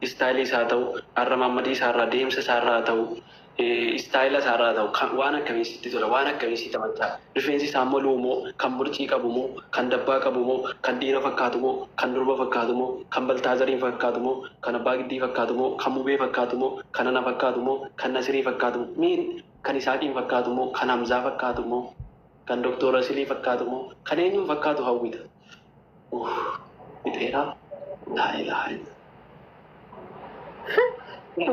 Istaayilii isaa haa ta'u, arramammadii isaarraa, deemsa isaarraa haa ta'u, istaayila isaarraa haa ta'u, waan akkamii sitti tola, waan akkamii si taphachaa? Rifeensi isaa moluu moo, kan murcii qabu moo, kan dabbaa qabu moo, kan dhiira fakkaatu moo, kan durba fakkaatu moo, kan Baltaazariin fakkaatu moo, kan Abbaa Giddii fakkaatu moo, kan Mubee fakkaatu moo, kan Ana fakkaatu moo, kan Nasirii fakkaatu moo, miin kan Isaaqiin fakkaatu moo, kan Hamzaa fakkaatu moo, kan Doktor Asilii fakkaatu moo, kan eenyuun fakkaatu hawwita? Uff, fixeeraa. Laa ilaaha illallah.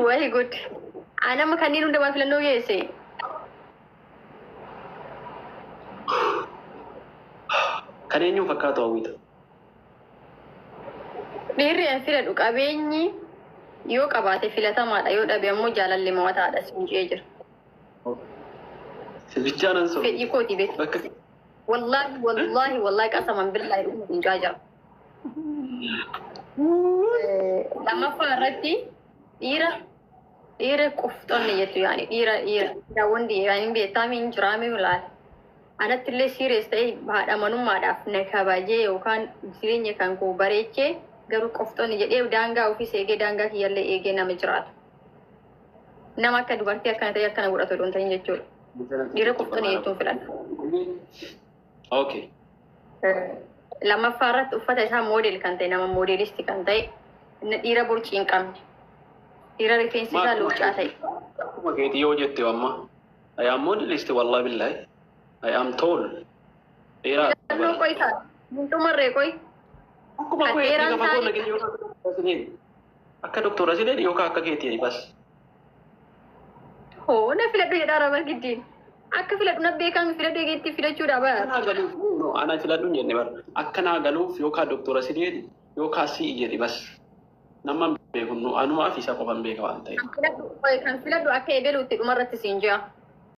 Wayi gud. Anama kanneen hunda waan filannoo geesse. Kan eenyuun fakkaatu hawwita? Dhiirri an filadhu qabeenyi yoo qabaate filatamaadha, yoo dhabe ammoo jaalalli mo'ataadha siin je'ee jira. Bichaa nan sobe. Fedhii kooti beeku. Bakka Wallaahi, wallaahi, wallaahi, qasaman billaahi, dhuguma siin je'aa jira. Lammaffaa irratti dhiira qufxonni jettu, yaani dhiira wandi yaani beektaami hin jiraami laala. Anatti illee serious ta'e, haadha manummaadhaaf na kabajee yookaan jireenya kan koo bareechee, garuu qofxonni jedhee daangaa ofiis eegee, daangaa kiyyallee eegee nama jiraatu. Nama akka dubartii akkana ta'e akkana godhatu odoo hin ta'in jechuudha. Dhiira qofxonni jechuun filadha. Lammaffaa irratti uffata isaa model kan ta'e, nama moodelisti kan ta'e, inni dhiira borcii hin qabne, dhiira rifeensi isaa luuccaa ta'e. Akkuma keetii yoo jette amma. I am modelist, wallahi billahi. I am tall. Dheeraa. Filannoo qoy ta'a. Hin xumarree qoy. Akkuma Kan keetii dheeraan gaafa taa'e- goona gidi yookaan akka Doktor Asileen yookaan akka keetii bas. Hoo, na filadhu jedhaa raba giddiin. Akka filadhu na beekan, filadhu eegeetti filachuudha bara. Akka naa galuuf, no, ana filadhu hin jenne bara. Akka naa galuuf yookaan Doktor Asileen yookaan si'i jedhi bas. Nama hin beeku, nu anumaa fi isa qofan beeka waan ta'eef. Kan filadhu qoy, kan filadhu akka ebeluutti dhumarratti siin jea.